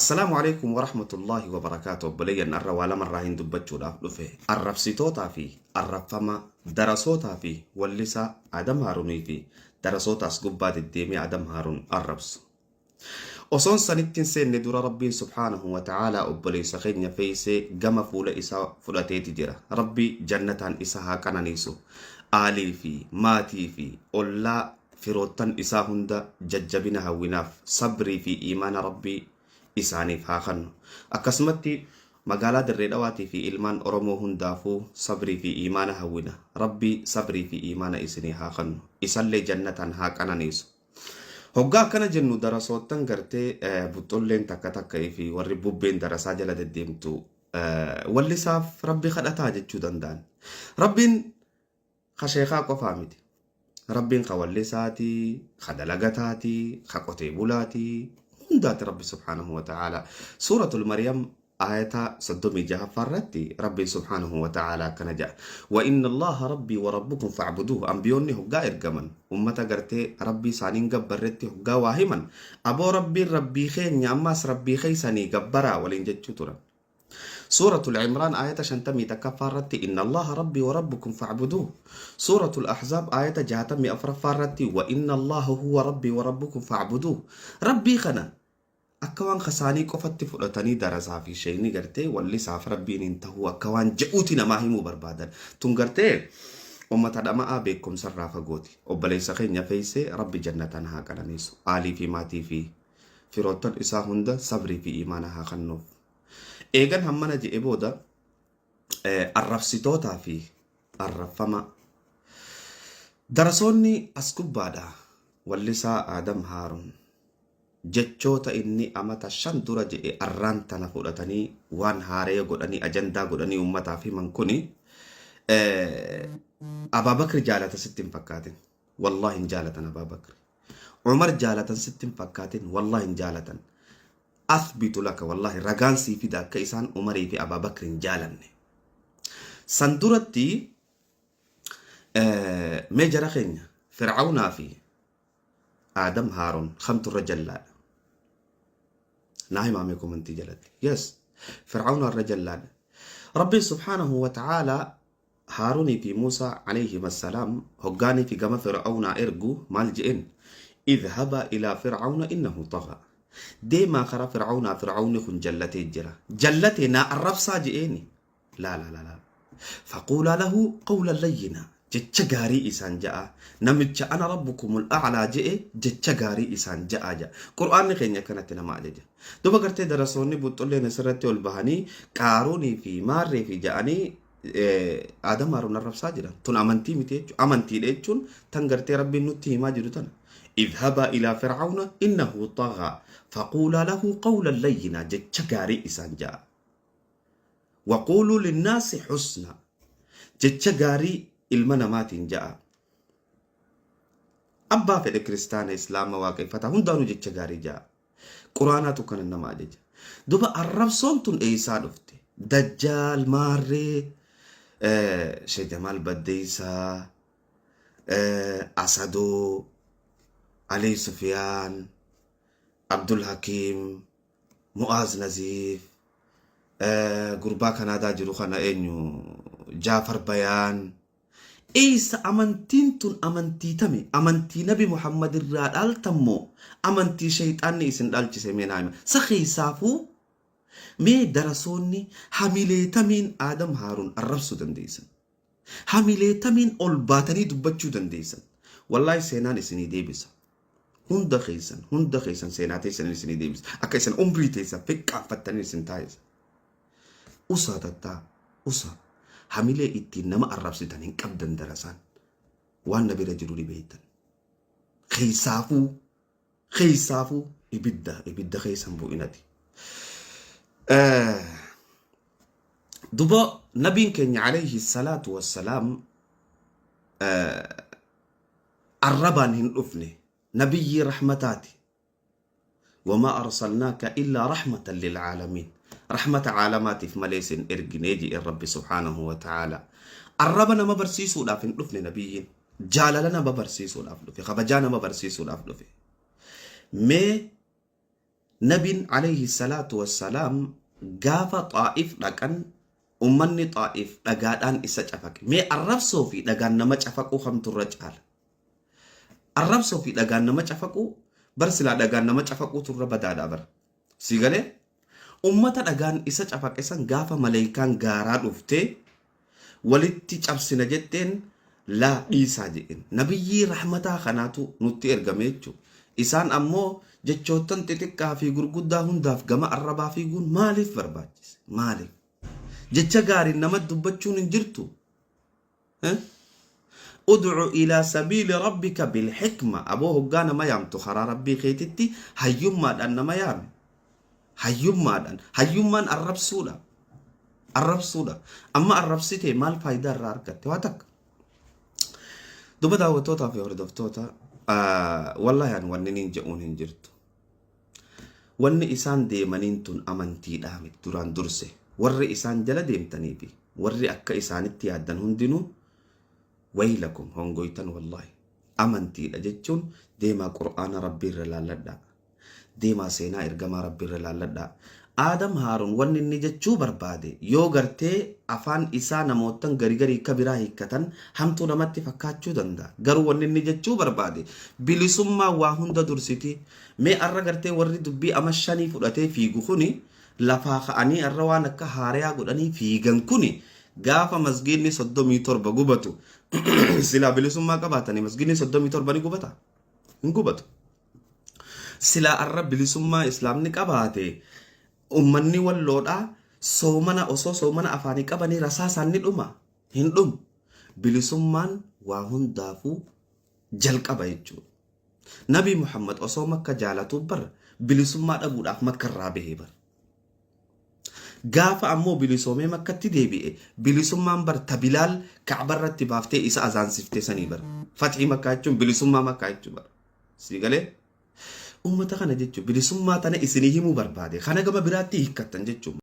Assalaamu alaikum warahmatullaahi wabarakaatu. Obboleeyyan, arra waa lamarraa hin dubbachuudhaaf dhufe: arrabsitootaa fi arrabfama, darasootaa fi wallisaa Adam Haarunii fi darasoota as gubbaa deddeemee Adam Haarun arrabsu. Osoon sanitti hin seenne dura, Rabbiin subhaanahu wa ta'aalaa obboleessa keenya feeysee gama fuula isaa fudhateeti jira. Rabbi jannataan isa haa qananiisu. Aalii fi maatii fi ollaa firoottan isaa hunda jajjabina hawwinaaf, sabrii fi iimaana Rabbii isaaniif haa kennu. Akkasumatti magaalaa Dirree Dhawaatii fi ilmaan Oromoo hundaafuu sabrii fi iimaana hawwina. Rabbii sabrii fi iimaana isinii haa kennu. Isallee jannataan haa qananiisu. Hoggaa akkana jennu, darasoottan gartee buxxolleen takka takka fi warri bubbeen darasaa jala deddeemtu wallisaaf Rabbi kadhataa jechuu danda'an. Rabbiin ka sheekaa qofaa miti. Rabbiin ka wallisaati, ka dalagataati, ka qotee bulaati, hundaati Rabbi subhaanahu wa ta'ala. Suuratul Maryam ayata 36ffaa irratti Rabbiin subhaanahu wa ta'ala akkana jedha: "Wa inna Allaha rabbii wa rabbukum fa'buduuh." Ambiyoonni hoggaa ergaman ummata gartee Rabbii isaaniin gabbarretti hoggaa waa himan, "Aboo, Rabbiin Rabbii keenya, ammaas Rabbii keeysanii, gabbaraa" waliin jechuu turan. Suuratul Imraan ayata 51ffaa irratti "Inna Allaha rabbii wa rabbukum fa'buduuh." Suuratul Ahzaab ayata 64ffaa irratti "Wa inna Allaha huwa rabbii wa rabbukum fa'buduuh." Rabbii kana akka waan kasaanii qofatti fudhatanii darasaa fi sheeyni gartee wallisaaf Rabbiin hin tahuu akka waan je'uuti namaa himuu barbaadan. Tun gartee ummata dhama'aa beekumsarraa fagooti. Obboleessa keenya feeysee Rabbi jannataan haa qananiisu. Aalii fi maatii fi firoottan isaa hunda sabrii fi iimaana haa kennuuf. Eegan hammana je'e booda, arrabsitootaa fi arrabfama. Darasoonni as gubbaadha. Wallisaa Aadam Haaruun jechoota inni amata 5 dura je'e arraan tana fudhatanii waan haaree godhanii, ajandaa godhanii uummataaf himan kuni, Abaabakri jaalata sitti hin fakkaatin. Wallahi hin jaalatan Abaabakri. Umar jaalatan sitti hin fakkaatin. Wallahi hin jaalatan. Athbitu laka, wallahi ragaan sii fida akka isaan Umarii fi Abaabakri hin jaalanne. San duratti mee jara keenya, Fir'aawnaa fi Aadam Haaruun kamtu irra jallaadha? Naa himaa mee komantii jalatti. Yes. Fir'aawnaa irra jallaadha. Rabbiin subhaanahu wa ta'aalaa Haarunii fi Muusaa alayhim assalaam hoggaanii fi gama Fir'aawnaa ergu maal je'en? "Idhabaa ilaa Fir'aawna innahu xaghaa." Deemaa karaa Fir'aawnaa, Fir'aawni kun jallatee jira. Jallatee naa arrabsaa je'eeni. Laa laa laa laa. "Faquulaa lahu qawlan layyinaa." Jecha gaarii isaan ja'a. Namicha "Ana rabbukumul a'laa" je'e jecha gaarii isaan ja'a ja'a. Qur'aanni keenya akkanatti nama ajaja. Duba gartee darasoonni buxxulleen asirratti ol bahanii qaaruunii fi maarree fi ja'anii Aadam Haaruun arrabsaa jiran. Tun amantii miti jechuudha. Amantiidha jechuun tan gartee Rabbiin nutti himaa jiru tana. "Idhabaa ilaa Fir'aawna innahu xaghaa faquulaa lahu qawlan layyinaa." Jecha gaarii isaan ja'a. "Waquuluu linnaasi husna." Jecha gaarii ilma namaatiin ja'a. Abbaa fedhe, kiristaana, islaama, waaqeffataa hundaanuu jecha gaarii ja'a. Quraanaatu kana nama ajaja. Duba arrabsoon tun eessaa dhufte? Dajjaal maarree, Sheekh Jamaal Baddeessaa, Asadoo, Alii Sufiyaan, Abdul Hakiim, Mu'aaz Naziif, gurbaa Kanaadaa jiru kana eenyu, Jaafar Bayaan. Eessa amantiin tun? Amantii tami? Amantii Nabi Muhammad irraa dhaaltan moo amantii shayxaanni isin dhaalchise? Mee naa hima. Sa keessaafuu mee darasoonni hamilee tamiin Aadam Haaruun arrabsuu dandeessan? Hamilee tamiin ol baatanii dubbachuu dandeessan? Wallaahi seenaan isinii deebisa. Hunda keessan, hunda keessan seenaa teessan isinii deebisa. Akka isin umrii teessan fiqqaanfattanii isin taasisa. Usaa tattaa usaa, hamilee ittiin nama arrabsitan hin qabdan darasaan. Waan na bira jiru ni beektan. Keessaafuu, keessaafuu ibidda ibidda keessan bu'inati. Duba nabiin keenya alayhi salaatu wassalaam arrabaan hin dhufne, nabiyyii rahmataati. "Wamaa arsalnaaka illaa rahmatan lilcaalamiin." Rahmata caalamaatiif malee sin erginee jedhe Rabbi subhaanahu wa ta'ala. Arraba nama barsiisuudhaaf hin dhufne nabiyyiin. Jaalala nama barsiisuudhaaf dhufe. Kabajaa nama barsiisuudhaaf dhufe. Mee Nabiin alayhi salaatu wassalaam gaafa Xaa'if dhaqan ummanni Xaa'if dhagaadhaan isa cafaqe. Mee arrabsoo fi dhagaan nama cafaquu kamtu irra caala? Arrabsoo fi dhagaan nama cafaquu bar silaa dhagaan nama cafaquutu irra badaadha bar. Si galee? Ummata dhagaan isa cafaqe san gaafa maleeykaan gaaraa dhuftee walitti cabsina jetteen laa dhiisaa jedheen. Nabiyyii rahmataa kanaatu nutti ergame jechuudha. Isaan ammoo jechoottan xixiqqaa fi gurguddaa hundaaf gama arrabaa fiiguun maaliif barbaachise? Maaliif? Jecha gaariin nama dubbachuun hin jirtu. Ud'u ilaa sabiili rabbika bilhikma. Aboo hoggaa nama yaamtu karaa rabbii keetitti hayyummaadhaan nama yaami. Hayyummaadhaan. Hayyummaan arrabsuudha. Arrabsuudha. Amma arrabsitee maal faayidaa irraa argatte? Waa takka. Duba daawwattootaa fi hordoftoota, wallaahi ani wanni niin je'uun hin jirtu. Wanni isaan deemaniin tun amantiidhaa miti duraan durse. Warri isaan jala deemtanii fi warri akka isaanitti yaaddan hundinuu waylakum, hongoytan wallaahi. Amantiidha jechuun deemaa Qur'aana Rabbii irra laalladhaa. Deemaa seenaa ergamaa Rabbii irra laalladhaa. Aadam Haaruun wanni inni jechuu barbaade yoo gartee afaan isaa namoottan gari garii ka biraa hiikkatan hamtuu namatti fakkaachuu danda'a. Garuu wanni inni jechuu barbaade bilisummaa waa hunda dursiti. Mee arra gartee warri dubbii ama shanii fudhatee fiigu kuni lafaa ka'anii arra waan akka haarayaa godhanii fiigan kuni gaafa masgiidni 37 gubatu silaa bilisummaa qabaatanii masgiidni 37 ni gubata? Hin gubatu. Silaa arra bilisummaa islaamni qabaate ummanni Walloodhaa soomana osoo soomana afaanii qabanii rasaasaan ni dhuma? Hin dhumu. Bilisummaan waa hundaafuu jalqaba jechuudha. Nabii Muhammad osoo Makka jaalatuu bar bilisummaa dhabuudhaaf Makka irraa bahee bar. Gaafa ammoo bilisoomee Makkatti deebi'e bilisummaan bar ta Bilaal Ka'ba irratti baaftee isa azaansiftee sanii bar. Fathii Makkaa jechuun bilisummaa Makkaa jechuu bar. Sii galee? Uummata kana jechuun bilisummaa tana isinii himuu barbaade. Kana gama biraatti hiikkattan jechuun.